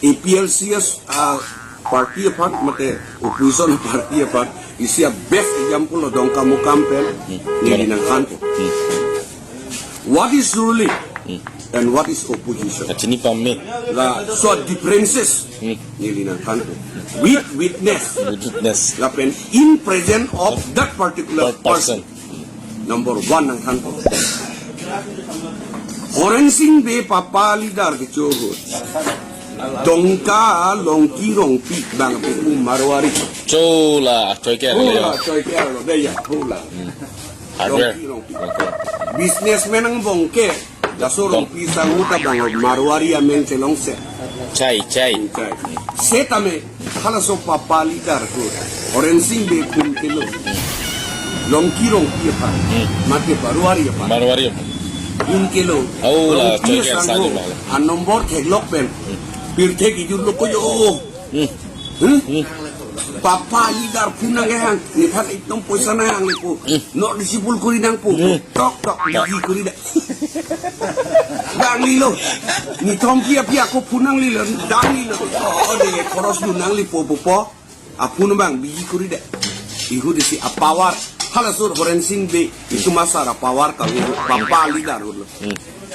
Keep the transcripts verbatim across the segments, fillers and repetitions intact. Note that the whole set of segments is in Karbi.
A P L C S, ah, party aphan, mate opposition party aphan, isi a best example lo Dongkamukam pen, neli nangthanpo. What is ruling and what is opposition? Kachini pame. Laso a differences, neli nangthanpo. With witness. Witness. Lapen in presence of that particular person. Number one nangthanpo. Horen Sing Bey papa leader kecho ahut, Dongka Longki Rongpi bang pu Marwari. Chola, choi ke Hola, le. Choi ke lo, dei ya, hola. Hardware. Longki Rongpi. Businessman angbong ke, laso Rongpi sangho ta bang Marwari amen chelongse. Chai, chai. Chai. Setame, halaso papa leader ahut, Horen Sing Bey phone kelo. Longki Rongpi aphan, mate Marwari aphan. Marwari aphan. Phone kelo. Hola, Rongpi choi ke sangho, sani mahala. A number theklok pen. Pirthe kejut lo ko yo. Hmm? Papa leader phone nang hang, nephan ekdom poisa nang hang lepo. Not receivable kori nangpo. Tok tok, busy kori da. Dang lilo. Nithom pia pia ko phone nang lilo, dang lilo. Oh, de khoros dun nang lepo po po. A phone bang busy kori da. Ihu disi a power. Halaso Horen Sing Bey, itum asar a power kali, papa leader lo.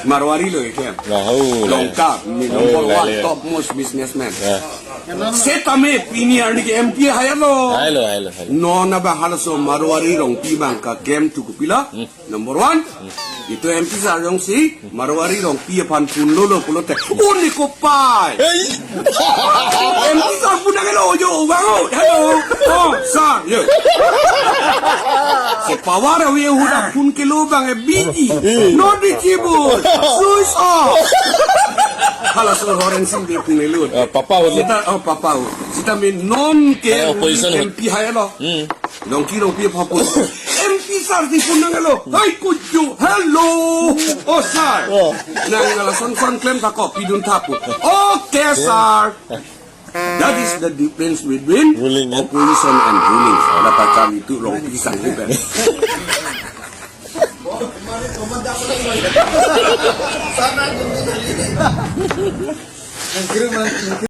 Marwari lo ike. Lahau le. Dongka, ni Oh, number one, lale. Top most businessman. Ya. Setame pini arni ke M P hai lo. Hai lo, hai lo, hai lo. Non abang halaso Marwari Rongpi bang kaklem thu kopilo. Number one, itum M P sar jongsi Marwari Rongpi aphan phone lolo pulote, "Oh, ni kopai." Hey. M P sar phone nang lo, yo, bang, oh, hello. Oh, sir, yo. Si power ave ahut a phone kelo bang e busy. Not reachable. Switch off. Halaso Horen Sing Bey phone lo. Ah, papa ahut lo. Seta, oh, papa ahut. Setame non ke Eh, opposition ahut. M P hai lo. Hmm. Longki Rongpi aphan phone. M P sar si phone nang lo. Hai kuju. Hello. Oh, sir. Oh. Nang lason son klem ta ko pidun tha pu. Okay, sir. That is the difference between Ruling and opposition and ruling. Lata kami tu Rongpi sangho pen.